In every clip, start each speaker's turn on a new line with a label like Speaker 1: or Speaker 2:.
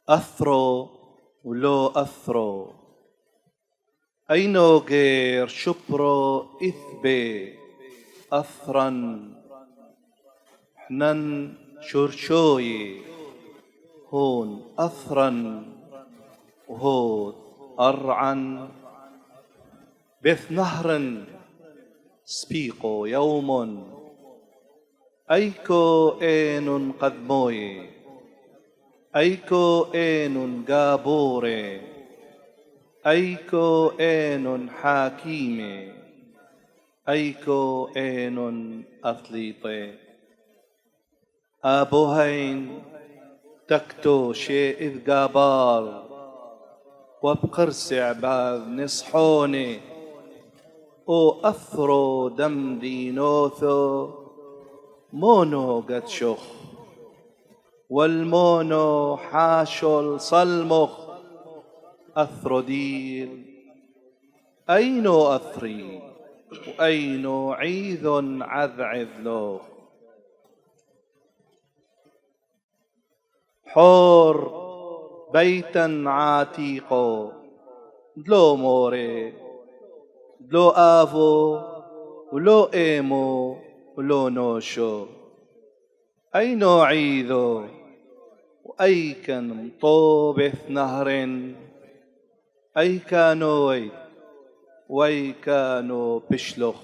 Speaker 1: أثرو ولو أثرو أينو غير شبرو إثبي أثرا حنن شرشوي هون أثرا وهود أرعا بث نهر سبيقو يوم أيكو إين قدموي أيكو إين قابوري أيكو إين حاكيمي أيكو إين أثليطي أبوهين تكتو شيء إذ قابار وبقرسع بعد نصحوني أو أثرو دم دينوثو مونو قد شخ والمونو حاشل صلمخ أثرو ديل أينو أثري وأينو عيذ عذعذ له حور بيتا عتيقو دلو موري دلو آفو ولو إيمو ولو نوشو أينو عيذو وأي كان مطوبث نهر أي كانوا ويت وأي كانوا بشلخ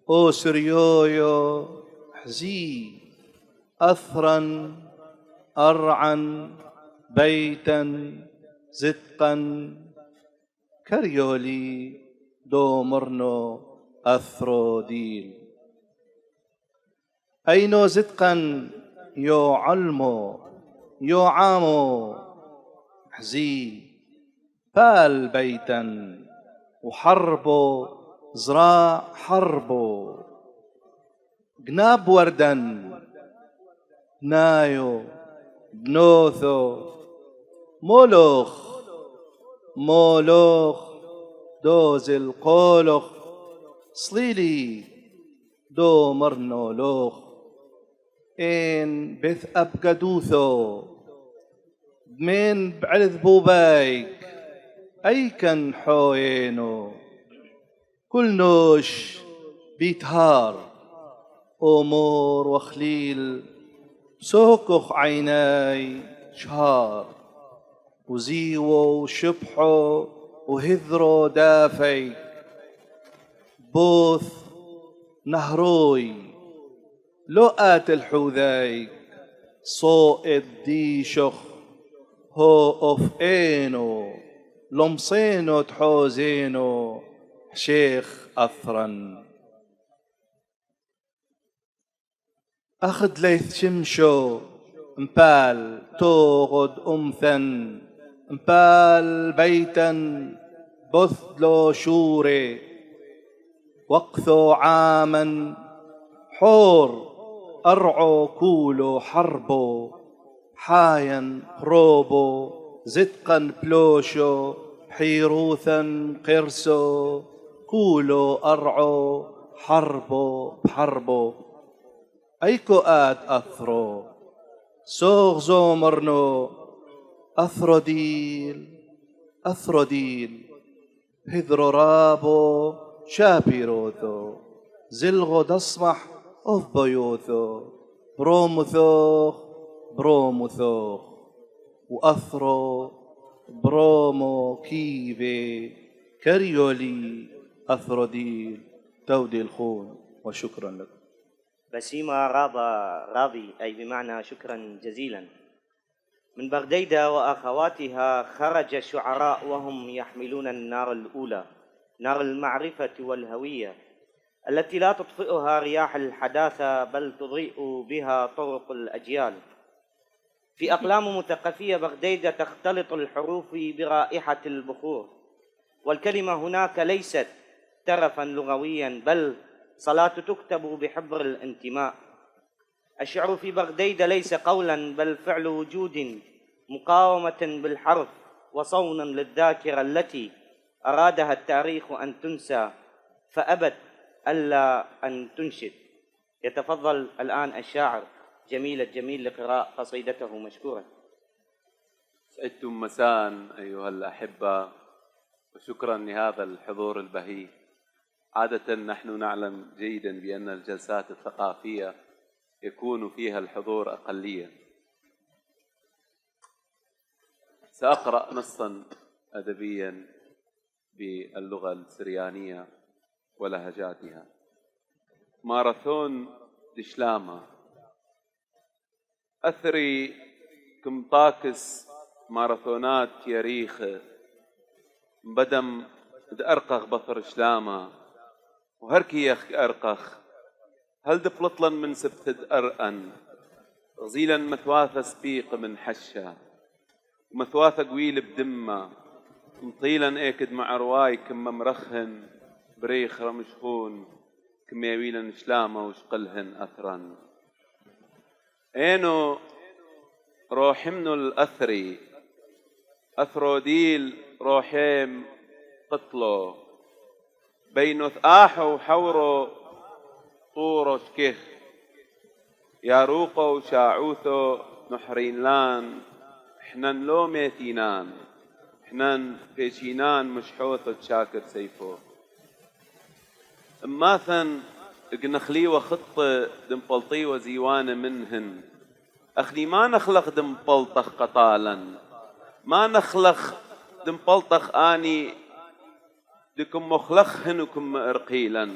Speaker 1: أو سريويو حزي أثرا أرعا بيتا زتقا كريولي دومرنو أثرو ديل أينو زتقا يو علمو يو عامو حزي بال بيتا وحربو زراع حربو جناب وردا نايو بنوثو مولوخ دوز القولخ صليلي دو مرنو لوخ إن بث أبقدوثو من بعلذ بوبايك أي كان حوينو كل نوش بيتهار أمور وخليل سوكخ عيناي شهار وزيوو وشبحو وهذرو دافي بوث نهروي لؤات الحوذايك صوئد ديشخ هو أوف إينو لمصينو تحوزينو شيخ أثرا أخد ليث شمشو مبال توغد أمثن مبال بيتا بثلو شوري وقثو عاما حور أرعو كولو حربو حايا روبو زتقا بلوشو حيروثا قرسو كولو أرعو حربو بحربو أيكو آت أثرو سوغ زومرنو أثرو ديل هذرو رابو شابيروثو زلغو دصمح أوف بيوثو بروموثوخ وأثرو برومو كيبي كريولي أثروديل تودي الخون وشكرا لكم.
Speaker 2: بسيمة راضي أي بمعنى شكرا جزيلا. من بغديدة وأخواتها خرج شعراء وهم يحملون النار الأولى، نار المعرفة والهوية التي لا تطفئها رياح الحداثة بل تضيء بها طرق الأجيال. في أقلام متقفية بغديدة تختلط الحروف برائحة البخور، والكلمة هناك ليست ترفا لغويا بل صلاة تكتب بحبر الانتماء. الشعر في بغديدة ليس قولا بل فعل وجود، مقاومة بالحرف وصونا للذاكرة التي أرادها التاريخ أن تنسى فأبت ألا أن تنشد. يتفضل الآن الشاعر جميل الجميل لقراء قصيدته مشكورا.
Speaker 3: عدتم مساء أيها الأحبة، وشكرا لهذا الحضور البهي. عادة نحن نعلم جيدا بأن الجلسات الثقافية يكون فيها الحضور أقلية. سأقرأ نصا أدبيا باللغة السريانية ولهجاتها. ماراثون دشلامة أثري كم طاكس ماراثونات تياريخ بدم أرقخ بطر شلامة وهركي يخ أرقخ هل دفلطلا من سبت أرأن غزيلا مثواثة سبيق من حشة ومثواثة قويل بدمة مطيلا ايكد مع رواي كم مرخن بريخ رمشخون كم يويلا شلامة وشقلهن أثرا اينو روحمنو الأثري أثروديل روحيم قتلو بينو ثآحو وحورو طورو شكيخ ياروقو وشاعوثو نحرين لان حنان لو ميتينان حنان بيشينان مشحوثو تشاكر سيفو اماثن اقنخلي وخط دمبلطي وزيوان منهن أخني ما نخلق دمبلطخ قطالا ما نخلق دمبلطخ آني دكم مخلخهن وكم إرقيلا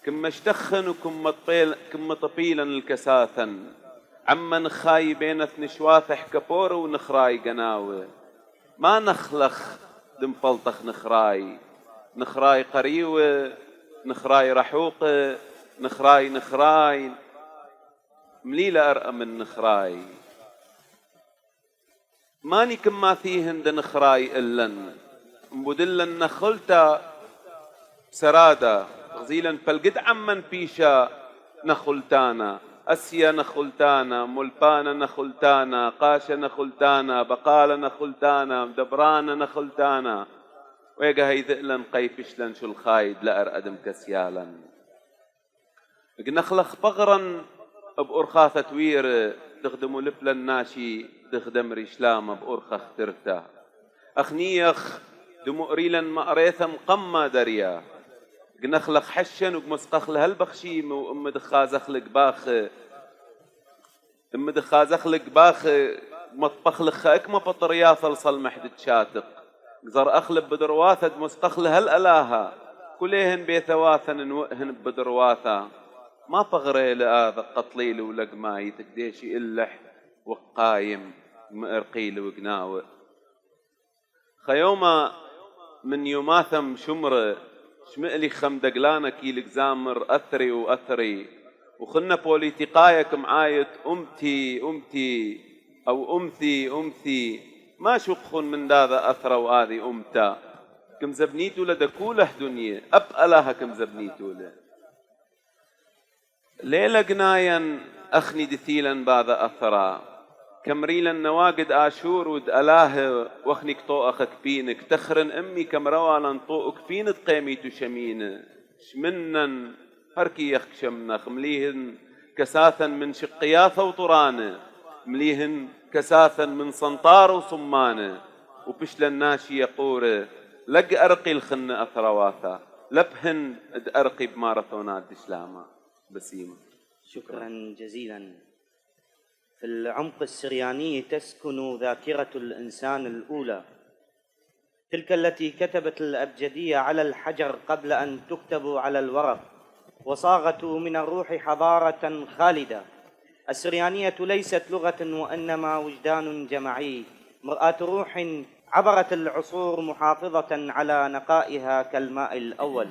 Speaker 3: كم مشتخن وكم مطبيلا الكساثا عمن خاي بينث نشواث حكبور ونخراي قناوة ما نخلخ دمبلطخ نخراي قريوة نخراي رحوقة نخراي مليلة أرقى من نخراي ماني كما فيهن دنخراي إلن مبدلن نخلتا سرادة غزيلا فالقد عمن بيشا نخلتانا أسيا نخلتانا ملبانا نخلتانا قاشا نخلتانا بقالا نخلتانا دبرانا نخلتانا ويقا هيذئلن قيفشلن شو الخايد لأرقدم كسيالا نخلخ بغرا بأرخاثة توير تخدمو لفلا ناشي تخدم ريشلامة بأرخخ ترتا أخنيخ دمؤريلا مأريثا مقمة دريا نخلخ حشن ومسقخ لهالبخشيم وأم دخازخ لقباخ أم دخازخ لقباخ مطبخ لخ أكما بطرياث الصلمح دتشاتق زر أخلب بدرواثة مسقخ لهالألاها كليهن بيثواثا نوئهن بدرواثا ما بغري لهذا قطليل ولقماي تقديشي إلح وقايم مأرقيل وقناوة خيوما من يوماثم شمر شمئلي خمدقلانا كيلك زامر أثري وأثري وخلنا بوليتيقايك معايت أمتي أو أمثي ما شقخن من داذا أثرى وآذي أمتا كم زبنيتو لدكوله دنيا أبقلها كم زبنيتو له ليلة قنايا أخني دثيلا بعد أثرا كمريلا نواقد آشور ود ألاه وخنك طوأخك بينك تخرن أمي كم روالا طوءك فين تقيمي تشمين شمنا هركي يخشمنخ مليهن كساثا من شقياثة وطرانة مليهن كساثا من صنطار وصمانة وبشل الناشي يقور لق أرقي الخن أثرواثا لبهن أرقي بماراثونات دشلامة بسيمة.
Speaker 2: شكرا جزيلا. في العمق السرياني تسكن ذاكرة الإنسان الأولى، تلك التي كتبت الأبجدية على الحجر قبل أن تكتب على الورق، وصاغت من الروح حضارة خالدة. السريانية ليست لغة وإنما وجدان جماعي، مرآة روح عبرت العصور محافظة على نقائها كالماء الأول.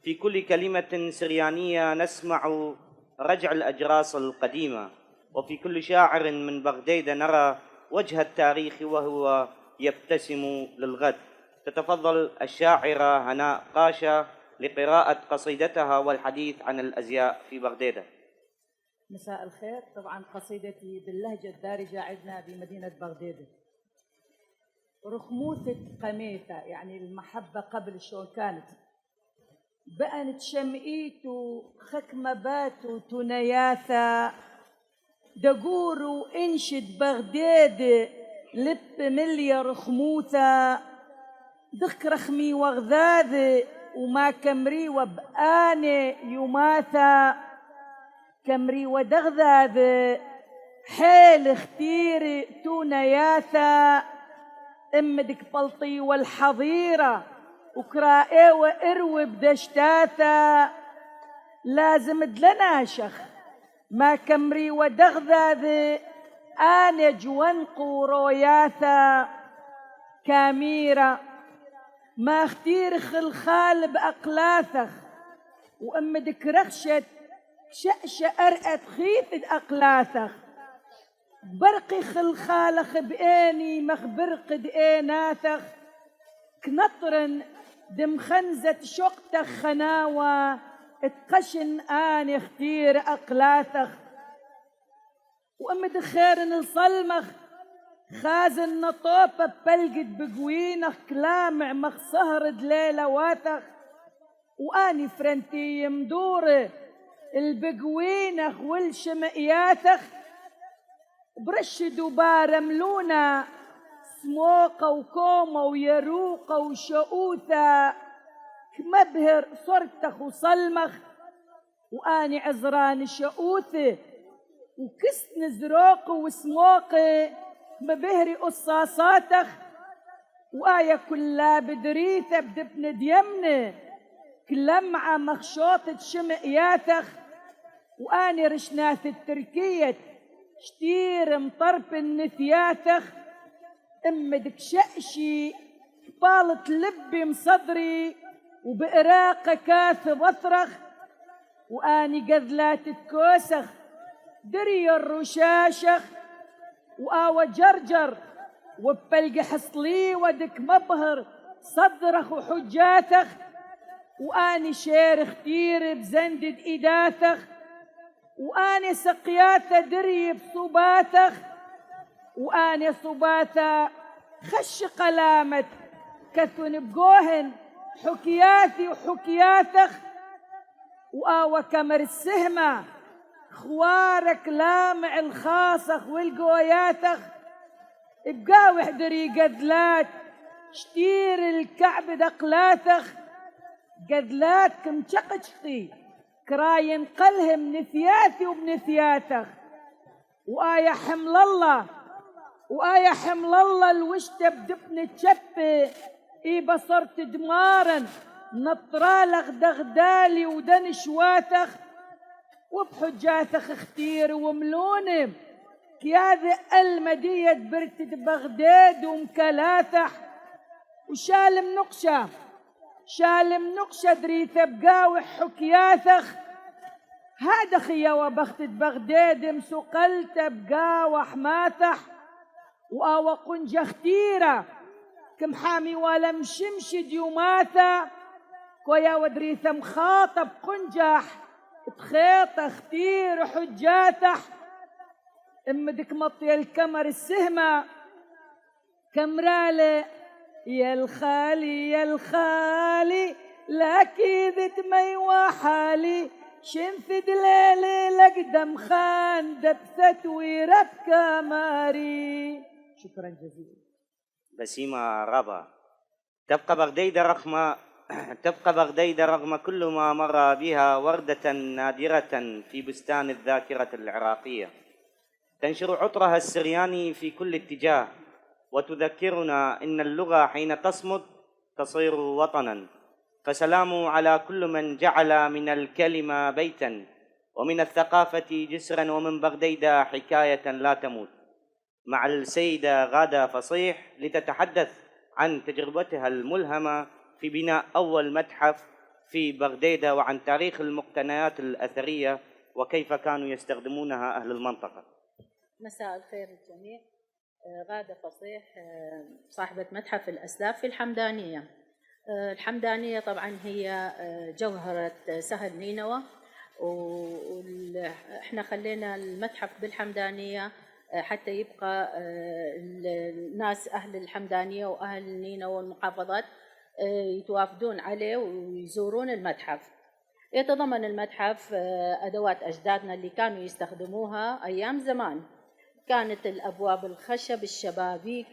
Speaker 2: في كل كلمة سريانية نسمع رجع الأجراس القديمة، وفي كل شاعر من بغديد نرى وجه التاريخ وهو يبتسم للغد. تتفضل الشاعرة هناء قاشا لقراءة قصيدتها والحديث عن الأزياء في بغديد.
Speaker 4: مساء الخير. طبعا قصيدتي باللهجة الدارجة عندنا بمدينة بغداد. رخموثة قميثة، يعني المحبة قبل شلون كانت، بأنت شمئيت خكمبات تنياثا دقور وانشد بغداد لب مليار خموثة دخ رخمي وغذاذ وما كمري وبآني يماثا كمري ودغذاذ حيل اختيري تونياثا امدك بلطي والحظيرة وكرائي وإروي بدشتاثا لازم دلناشخ ما كمري ودغذاذ آني جوانق وروياثا كاميرة ما اختير خلخال بأقلاثخ وامدك رخشت شأشة أرقت خيث أقلاثخ برقي خلخالخ بإني مخبرق دئيناثخ كنطرن دم خنزة شقتخ خناوة اتقشن آني اختير أقلاثخ وامد خيرن الصلمخ خازن نطوبة بلقد بقوينخ كلامع مخصهر دليلة واثخ واني فرنتي مدورة البقوينخ والشمئياثخ برشد وبارملونا سموقة وكومة ويروقة وشؤوثة كمبهر صرتخ وصلمخ واني عزران شؤوثة وكسن زروق وسموقة مبهري قصاصاتخ وآية كلها بدريثة بدبن ديمنة كلمعة مخشوطة شمئياثخ وآني رشناث التركية شتير مطرب النثياثخ امدك شأشي بالة لبي مصدري وبإراقة كاثب أثرخ وآني قذلات الكوسخ دري الرشاشخ وآوى جرجر وبلقى حصلي ودك مبهر صدرخ وحجاثخ وآني شير اختير بزندد إداثخ وآني سقياثة دري بصباثخ وآني صباثة خش قلامت كثن بقوهن حكياثي وحكياثخ وآوى كمر السهمة خوارك لامع الخاصخ والقوياثخ بقاوح دري قذلات شتير الكعب دقلاثخ قذلات كم شقشقي كراين قلهم نثياثي وبنثياثخ وآية حمل الله وآية حمل الله الوشتة بدفن تشبه إي بصرت دمارا نطرالخ دغدالي ودنش واثخ وبحجاثخ اختير وملونم كياذ المدية برتد بغداد ومكلاثح وشالم نقشة دريثة بقاوح حكياثخ هذا خيا وبختد بغداد مسقلت بقاوح ماثح وآوى قنجة اختيرة كم حامي ولا مشمش ديوماثة كويا ودريثة مخاطب قنجح بخيط اختير حجاثح امدك مطي الكمر السهمة كمرالة يا الخالي لاكيد دمي وحالي شنفد ليلي لقدم خان دبثت ويرب كماري. شكرا جزيلا.
Speaker 2: بسيمة رابا تبقى بغديد رغم كل ما مر بها وردة نادرة في بستان الذاكرة العراقية تنشر عطرها السرياني في كل اتجاه وتذكرنا إن اللغة حين تصمد تصير وطنا فسلام على كل من جعل من الكلمة بيتا ومن الثقافة جسرا ومن بغديد حكاية لا تموت مع السيدة غادة فصيح لتتحدث عن تجربتها الملهمة في بناء أول متحف في بغديد وعن تاريخ المقتنيات الأثرية وكيف كانوا يستخدمونها أهل المنطقة.
Speaker 5: مساء الخير للجميع. غادة فصيح صاحبة متحف الأسلاف في الحمدانية. الحمدانية طبعا هي جوهرة سهل نينوى وإحنا خلينا المتحف بالحمدانية حتى يبقى الناس أهل الحمدانية وأهل نينوى والمحافظات يتوافدون عليه ويزورون المتحف. يتضمن المتحف أدوات أجدادنا اللي كانوا يستخدموها أيام زمان كانت الأبواب الخشب، الشبابيك،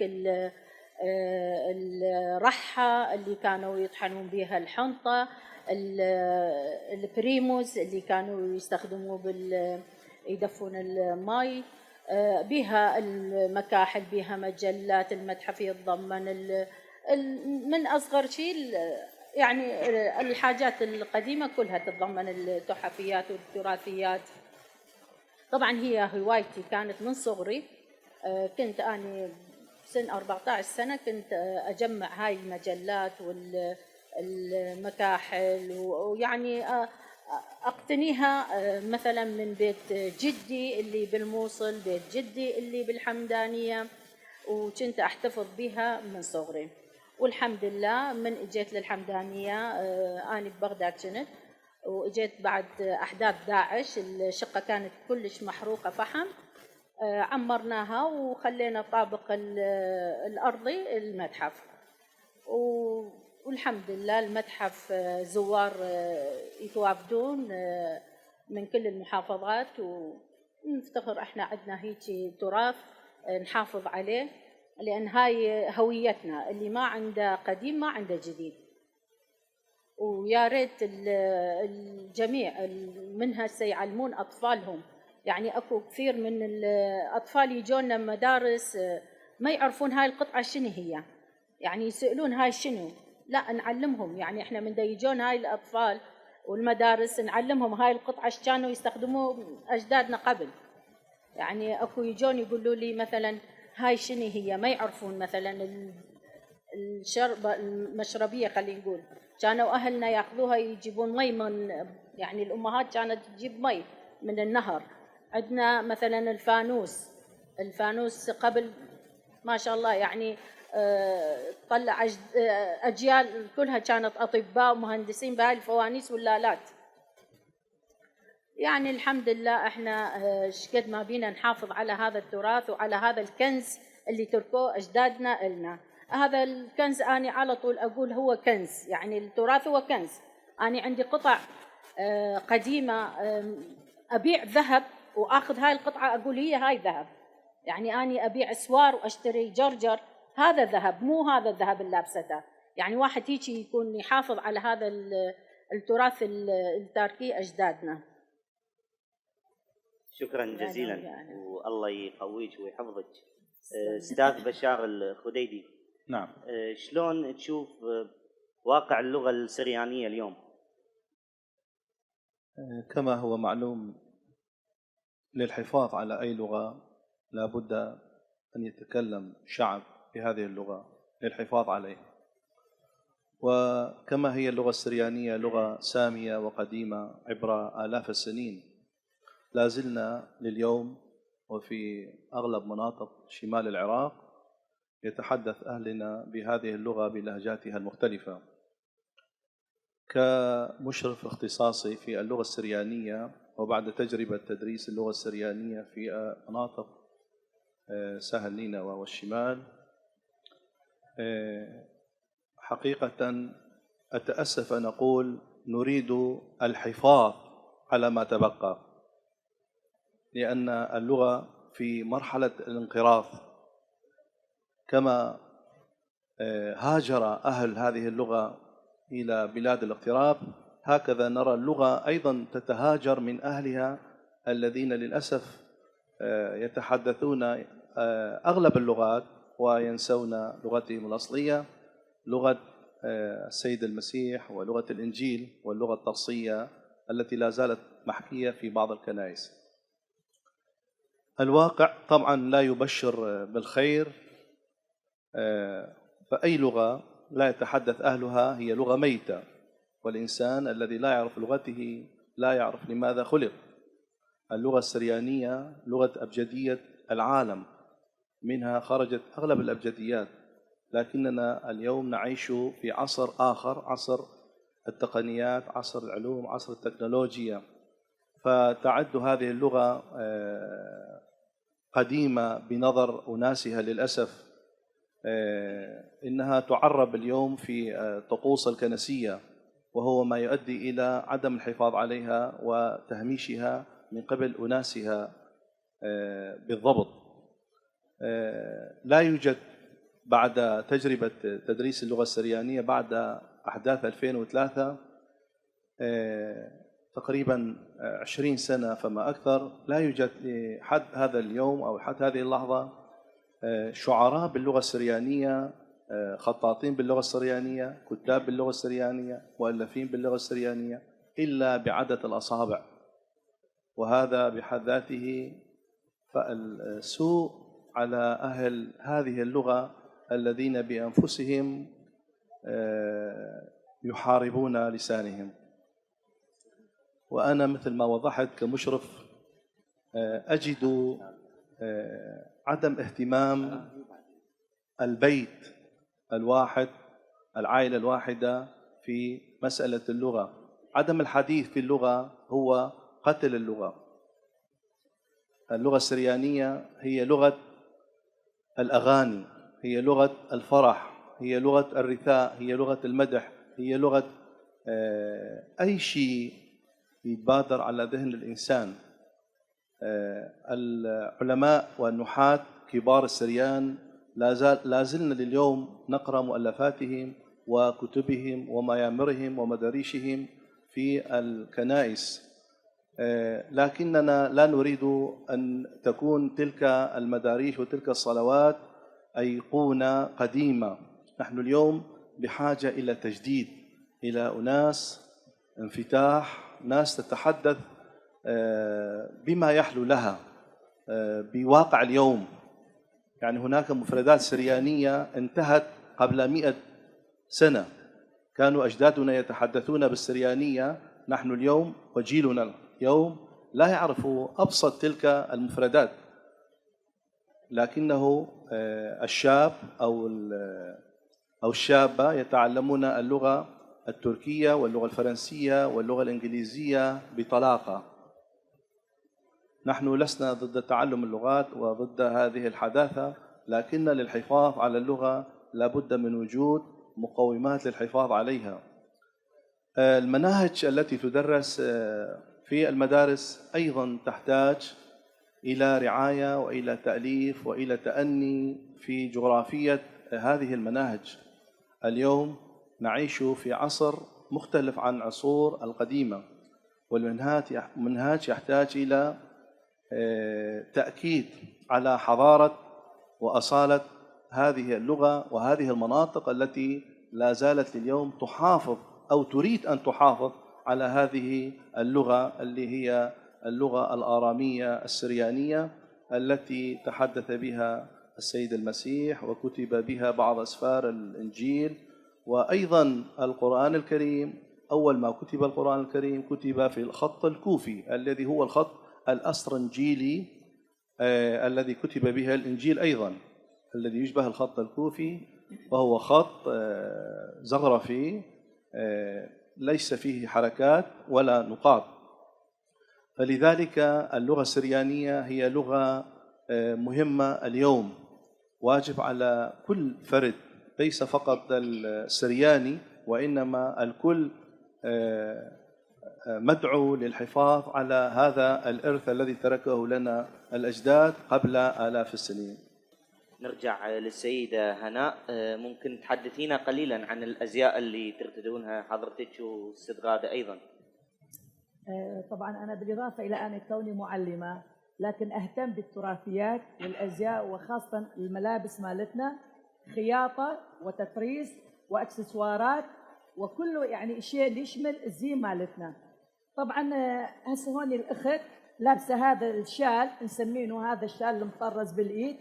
Speaker 5: الرحة اللي كانوا يطحنون بها الحنطة، البريموس اللي كانوا يستخدموه يدفون الماء، بها المكاحل، بها مجلات. المتحف يتضمن من أصغر شيء يعني الحاجات القديمة كلها تتضمن التحفيات والتراثيات. طبعا هي هوايتي كانت من صغري. كنت أنا سن 14 سنة كنت أجمع هاي المجلات والمكاحل، ويعني أقتنيها مثلا من بيت جدي اللي بالموصل، بيت جدي اللي بالحمدانية، وكنت أحتفظ بها من صغري. والحمد لله من اجيت للحمدانية، أنا ببغداد كنت، واجيت بعد أحداث داعش. الشقة كانت كلش محروقة فحم، عمرناها وخلينا طابق الأرضي المتحف. والحمد لله المتحف زوار يتوافدون من كل المحافظات، ونفتخر احنا عندنا هيك تراث نحافظ عليه، لأن هاي هويتنا. اللي ما عنده قديم ما عنده جديد. ويا ريت الجميع من هسه يعلمون أطفالهم. يعني أكو كثير من الأطفال يجونا مدارس ما يعرفون هاي القطعة شنو هي، يعني يسألون هاي شنو. لا، نعلمهم. يعني إحنا من دا يجون هاي الأطفال والمدارس نعلمهم هاي القطعة ايش كانوا يستخدموه أجدادنا قبل. يعني أكو يجون يقولوا لي مثلا هاي شنو هي، ما يعرفون مثلا الشربة المشربية، خلينا نقول كانوا أهلنا يأخذوها يجيبون مي من، يعني الأمهات كانت تجيب مي من النهر. عندنا مثلا الفانوس قبل ما شاء الله يعني طلع أجيال كلها كانت أطباء ومهندسين بهاي الفوانيس واللالات. يعني الحمد لله احنا شقد ما بينا نحافظ على هذا التراث وعلى هذا الكنز اللي تركوه أجدادنا إلنا. هذا الكنز أنا على طول أقول هو كنز، يعني التراث هو كنز. أنا عندي قطع قديمة أبيع ذهب وأخذ هاي القطعة أقول هي هاي ذهب. يعني أنا أبيع أسوار وأشتري جرجر، هذا ذهب، مو هذا الذهب اللي لابسته. يعني واحد هيك يكون يحافظ على هذا التراث التاركي أجدادنا.
Speaker 2: شكرا جزيلا، والله يقويك ويحفظك. أستاذ بشار الخديدي،
Speaker 1: نعم.
Speaker 2: شلون تشوف واقع اللغة السريانية اليوم؟
Speaker 1: كما هو معلوم، للحفاظ على أي لغة لا بد أن يتكلم شعب بهذه اللغة للحفاظ عليه. وكما هي اللغة السريانية لغة سامية وقديمة عبر آلاف السنين، لا زلنا لليوم وفي أغلب مناطق شمال العراق يتحدث أهلنا بهذه اللغة بلهجاتها المختلفة. كمشرف اختصاصي في اللغة السريانية وبعد تجربة تدريس اللغة السريانية في مناطق سهل نينوى والشمال، حقيقة أتأسف أن أقول نريد الحفاظ على ما تبقى، لأن اللغة في مرحلة الانقراض. كما هاجر أهل هذه اللغة إلى بلاد الاغتراب، هكذا نرى اللغة أيضا تتهاجر من أهلها الذين للأسف يتحدثون أغلب اللغات وينسون لغتهم الأصلية، لغة السيد المسيح ولغة الإنجيل واللغة الطرسية التي لا زالت محكية في بعض الكنائس. الواقع طبعا لا يبشر بالخير، فأي لغة لا يتحدث أهلها هي لغة ميتة، والإنسان الذي لا يعرف لغته لا يعرف لماذا خلق. اللغة السريانية لغة أبجدية العالم، منها خرجت أغلب الأبجديات، لكننا اليوم نعيش في عصر آخر، عصر التقنيات، عصر العلوم، عصر التكنولوجيا. فتعد هذه اللغة قديمة بنظر أناسها للأسف. إنها تعرب اليوم في طقوس الكنسية، وهو ما يؤدي إلى عدم الحفاظ عليها وتهميشها من قبل أناسها بالضبط. لا يوجد بعد تجربة تدريس اللغة السريانية بعد أحداث 2003 تقريبا 20 سنة فما أكثر، لا يوجد لحد هذا اليوم أو حد هذه اللحظة شعراء باللغة السريانية، خطاطين باللغة السريانية، كتاب باللغة السريانية، مؤلفين باللغة السريانية إلا بعدد الأصابع. وهذا بحد ذاته فالسوء على أهل هذه اللغة الذين بأنفسهم يحاربون لسانهم. وأنا مثل ما وضحت كمشرف أجد عدم اهتمام البيت الواحد، العائلة الواحدة في مسألة اللغة. عدم الحديث في اللغة هو قتل اللغة. اللغة السريانية هي لغة الأغاني، هي لغة الفرح، هي لغة الرثاء، هي لغة المدح، هي لغة أي شيء يبادر على ذهن الإنسان. العلماء والنحاة كبار السريان لا زلنا لليوم نقرأ مؤلفاتهم وكتبهم وميامرهم ومداريشهم في الكنائس، لكننا لا نريد أن تكون تلك المداريش وتلك الصلوات أيقونة قديمة. نحن اليوم بحاجة إلى تجديد، إلى أناس انفتاح، ناس تتحدث بما يحلو لها بواقع اليوم. يعني هناك مفردات سريانية انتهت قبل 100 سنة، كانوا أجدادنا يتحدثون بالسريانية، نحن اليوم وجيلنا اليوم لا يعرف أبسط تلك المفردات، لكنه الشاب أو الشابة يتعلمون اللغة التركية واللغة الفرنسية واللغة الإنجليزية بطلاقة. نحن لسنا ضد تعلم اللغات وضد هذه الحداثة، لكن للحفاظ على اللغة لابد من وجود مقومات للحفاظ عليها. المناهج التي تدرس في المدارس أيضا تحتاج إلى رعاية وإلى تأليف وإلى تأني في جغرافية هذه المناهج. اليوم نعيش في عصر مختلف عن عصور القديمة، والمنهاج يحتاج إلى تأكيد على حضارة وأصالة هذه اللغة وهذه المناطق التي لا زالت اليوم تحافظ أو تريد أن تحافظ على هذه اللغة اللي هي اللغة الآرامية السريانية التي تحدث بها السيد المسيح وكتب بها بعض أسفار الإنجيل. وأيضا القرآن الكريم، أول ما كتب القرآن الكريم كتب في الخط الكوفي الذي هو الخط الأسطرنجيلي الذي كتب به الإنجيل أيضا، الذي يشبه الخط الكوفي، وهو خط زخرفي ليس فيه حركات ولا نقاط. فلذلك اللغة السريانية هي لغة مهمة اليوم، واجب على كل فرد ليس فقط السرياني، وإنما الكل مدعو للحفاظ على هذا الإرث الذي تركه لنا الأجداد قبل آلاف السنين.
Speaker 2: نرجع للسيدة هناء، ممكن تحدثينا قليلا عن الأزياء اللي ترتدونها حضرتك والسيد غادة أيضا؟
Speaker 4: طبعا أنا بالإضافة إلى أن كوني معلمة لكن أهتم بالتراثيات والأزياء، وخاصة الملابس مالتنا، خياطة وتطريز وأكسسوارات وكله يعني شيء اللي يشمل الزي مالتنا. طبعا هسه هون الأخت لابسة هذا الشال، نسمينه هذا الشال المطرز بالإيد،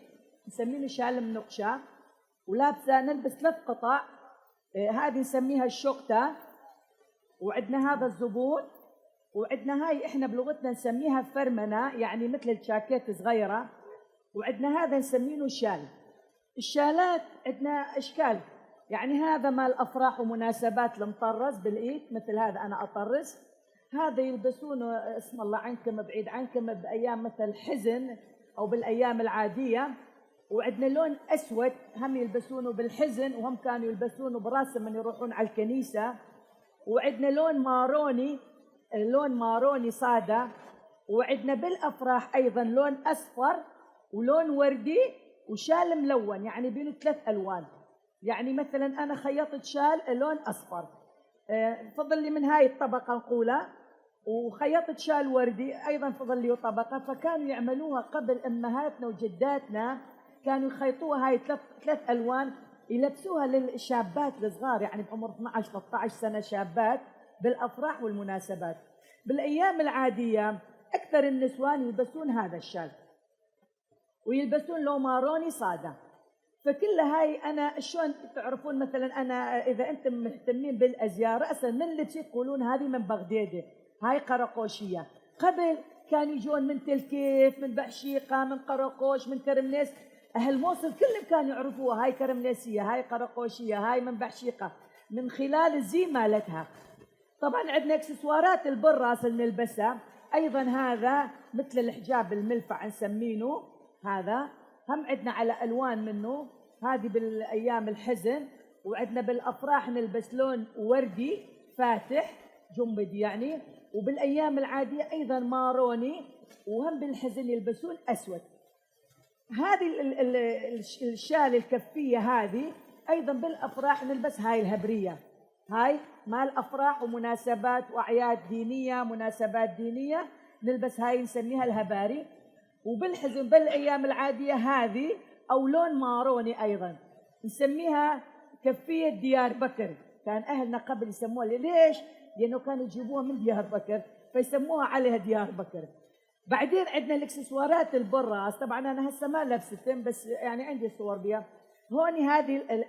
Speaker 4: نسمينه شال المنقشة، ولابسة نلبس 3 قطع، هذه نسميها الشوكتة، وعندنا هذا الزبون، وعندنا هاي احنا بلغتنا نسميها فرمنة، يعني مثل الجاكيت صغيرة، وعندنا هذا نسمينه شال. الشالات عندنا اشكال، يعني هذا مال افراح ومناسبات المطرز بالايد، مثل هذا انا اطرز، هذا يلبسونه اسم الله عنكم بعيد عنكم بايام مثل الحزن او بالايام العاديه. وعندنا لون اسود هم يلبسونه بالحزن، وهم كانوا يلبسونه براسهم من يروحون على الكنيسه. وعندنا لون ماروني صاده، وعندنا بالافراح ايضا لون اصفر ولون وردي وشال ملون، يعني بينه 3 ألوان. يعني مثلا أنا خيطت شال لون أصفر، فضل لي من هاي الطبقة نقولها، وخيطت شال وردي أيضا فضل لي طبقة. فكانوا يعملوها قبل أمهاتنا وجداتنا، كانوا يخيطوها هاي 3 ألوان يلبسوها للشابات الصغار، يعني بعمر 12 13 سنة شابات بالأفراح والمناسبات. بالأيام العادية أكثر النسوان يلبسون هذا الشال ويلبسون لو ماروني صادة. فكل هاي أنا شلون تعرفون مثلا أنا إذا أنتم مهتمين بالأزياء رأسا من لبسي تقولون هذه من بغدادة، هاي قرقوشية. قبل كانوا يجون من تلكيف، من بحشيقة، من قرقوش، من كرمنيس. أهل موصل كلهم كانوا يعرفوها، هاي كرمنيسية، هاي قرقوشية، هاي من بحشيقة، من خلال الزي مالتها. طبعا عندنا اكسسوارات البراس اللي نلبسها ايضا، هذا مثل الحجاب الملفع نسمينه، هذا هم عندنا على الوان منه، هذه بالايام الحزن، وعندنا بالافراح نلبس لون وردي فاتح جنبدي يعني، وبالايام العاديه ايضا ماروني، وهم بالحزن يلبسون اسود. هذه الشال الكفيه هذه ايضا بالافراح نلبس هاي الهبريه، هاي مال افراح ومناسبات واعياد دينيه، مناسبات دينيه نلبس هاي نسميها الهباري. وبالحزن بالايام العاديه هذه او لون ماروني ايضا نسميها كفيه ديار بكر. كان اهلنا قبل يسموها، ليش؟ لانه كانوا يجيبوها من ديار بكر فيسموها عليها ديار بكر. بعدين عندنا الاكسسوارات البراس، طبعا انا هسه ما لبستهم بس يعني عندي صور بها. هون هذه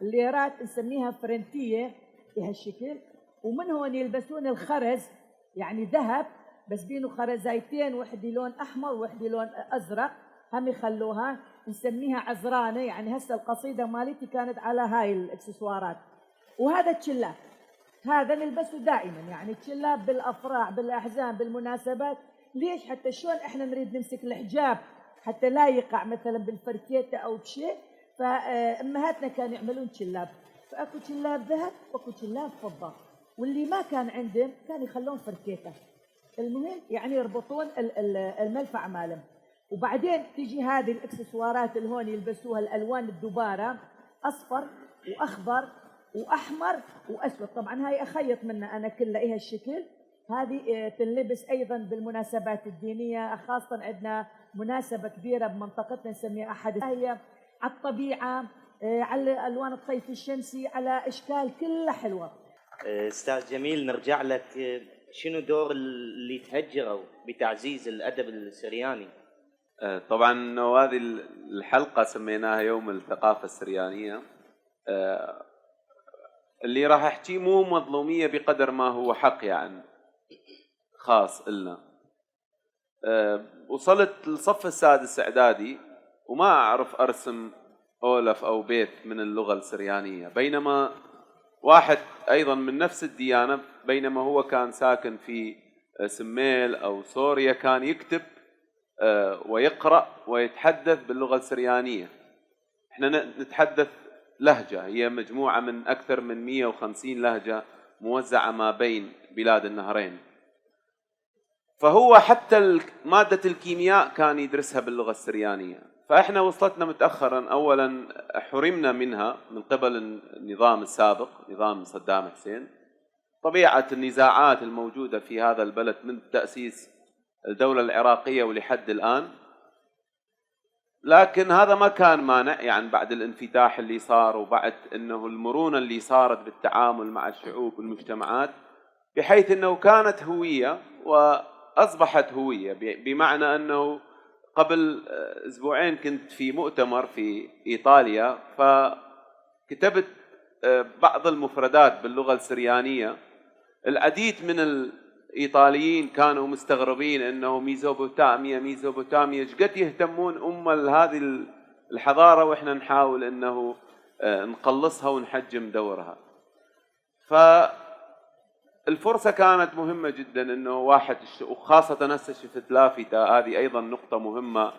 Speaker 4: الليرات نسميها فرنتيه بهالشكل، ومن هون يلبسون الخرز يعني ذهب بس بينه خرزايتين، وحده لون احمر وحده لون ازرق، هم يخلوها نسميها عزرانه. يعني هسه القصيده مالتي كانت على هاي الاكسسوارات. وهذا التشلاب هذا نلبسه دائما، يعني التشلاب بالافراح بالاحزان بالمناسبات. ليش؟ حتى شلون احنا نريد نمسك الحجاب حتى لا يقع مثلا بالفركيته او بشيء، فامهاتنا كانوا يعملون تشلاب، فاكو تشلاب ذهب واكو تشلاب فضه، واللي ما كان عندهم كانوا يخلون فركيته. المهم يعني يربطون الملفع مالهم. وبعدين تيجي هذه الاكسسوارات اللي هون يلبسوها الالوان الدباره، اصفر واخضر واحمر واسود. طبعا هاي اخيط منها انا كلها ايه الشكل. هذه تنلبس ايضا بالمناسبات الدينيه، خاصه عندنا مناسبه كبيره بمنطقتنا نسميها احد، هي على الطبيعه، على الوان الطيف الشمسي، على اشكال كلها حلوه.
Speaker 2: استاذ جميل، نرجع لك. شنو دور اللي تهجروا بتعزيز الادب السرياني؟
Speaker 3: طبعا هذه الحلقه سميناها يوم الثقافه السريانيه. اللي راح احكيه مو مظلوميه بقدر ما هو حق يعني خاص إلنا. وصلت للصف السادس اعدادي وما اعرف ارسم اولف او بيت من اللغه السريانيه، بينما واحد ايضا من نفس الديانه بينما هو كان ساكن في سميل او سوريا كان يكتب ويقرا ويتحدث باللغه السريانيه. احنا نتحدث لهجه هي مجموعه من اكثر من 150 لهجه موزعه ما بين بلاد النهرين. فهو حتى ماده الكيمياء كان يدرسها باللغه السريانيه. فاحنا وصلتنا متاخرا، اولا حرمنا منها من قبل النظام السابق، نظام صدام حسين. طبيعه النزاعات الموجوده في هذا البلد من تاسيس الدوله العراقيه ولحد الان، لكن هذا ما كان مانع يعني بعد الانفتاح اللي صار وبعد انه المرونه اللي صارت بالتعامل مع الشعوب والمجتمعات، بحيث انه كانت هويه واصبحت هويه. بمعنى انه قبل اسبوعين كنت في مؤتمر في ايطاليا، فكتبت بعض المفردات باللغه السريانيه. العديد من الايطاليين كانوا مستغربين انه ميزوبوتاميا ايش قد يهتمون هذه الحضاره واحنا نحاول انه نقلصها ونحجم دورها. فالفرصه كانت مهمه جدا انه واحد، وخاصه هسه شفت لافته، هذه ايضا نقطه مهمه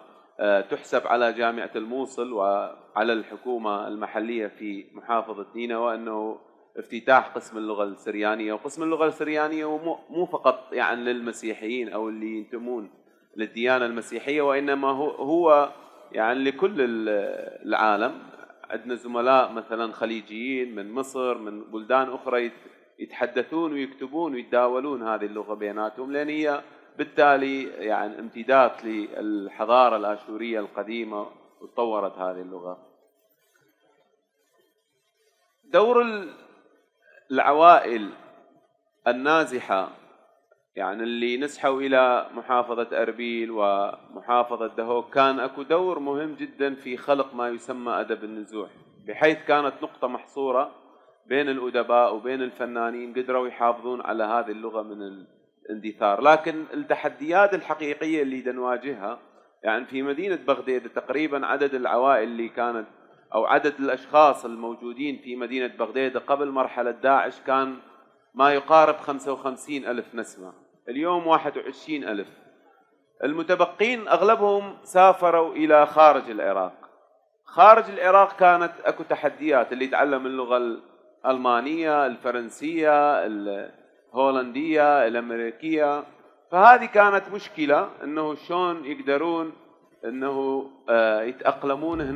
Speaker 3: تحسب على جامعه الموصل وعلى الحكومه المحليه في محافظه نينوى، انه افتتاح قسم اللغه السريانيه. وقسم اللغه السريانيه مو فقط يعني للمسيحيين او اللي ينتمون للديانه المسيحيه، وانما هو يعني لكل العالم. عندنا زملاء مثلا خليجيين من مصر، من بلدان أخرى، يتحدثون ويكتبون ويتداولون هذه اللغة بيناتهم، لأن هي بالتالي يعني امتداد للحضارة الآشورية القديمة، وتطورت هذه اللغة. دور العوائل النازحة، يعني اللي نسحوا إلى محافظة أربيل ومحافظة دهوك، كان أكو دور مهم جدا في خلق ما يسمى أدب النزوح، بحيث كانت نقطة محصورة بين الأدباء وبين الفنانين قدروا يحافظون على هذه اللغة من الاندثار. لكن التحديات الحقيقية اللي نواجهها، يعني في مدينة بغداد تقريبا عدد العوائل اللي كانت أو عدد الأشخاص الموجودين في مدينة بغداد قبل مرحلة داعش كان ما يقارب 55,000 نسمة، اليوم 21,000. المتبقين أغلبهم سافروا إلى خارج العراق. خارج العراق كانت أكو تحديات، اللي يتعلم اللغة الألمانية، الفرنسية، الهولندية، الأمريكية، فهذه كانت مشكلة، أنه شلون يقدرون أنه يتأقلمون هنا.